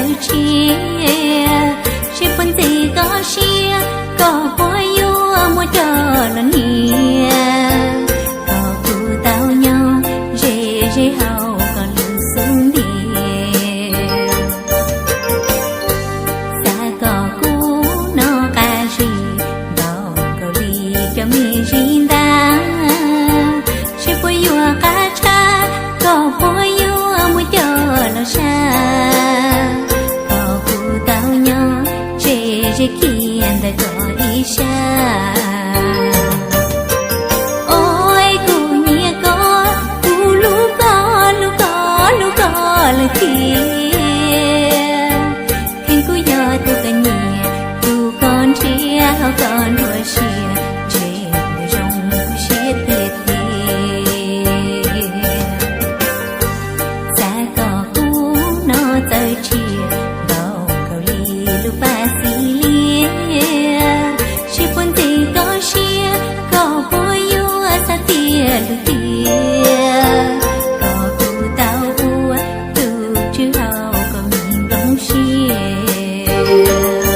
Tus tshiab, seb puas ntxim koj siab, koj puas yuav muab coj los niam, koj kuj tau nyob ze ze hauv koj lub xub ntiag. Xav kom kuv noj qab zib npaum nkaus li cov me zib ntag, seb puas yuav qab tshaj, koj puas yuav muab coj los sab, koj kuj tau nyob ze ze kiag ntawm koj ib sab. Ua kuv nyiam koj, kuv hlub koj, hlub koj, hlub koj lawm tiag. Kheev kuj yog tus koj nyiam, tus koj nrhiav hauv koj nruab siab, ntshe nws zoo kuv siab tiag tiag. Xav kom kuv noj txawv tshiab npaum nkaus li lub pas xib liab, seb puas ntxim koj siab, koj puas yuav xav tiag lub tiag, koj kuj tau ua tus tswv hauv koj me nplooj siab.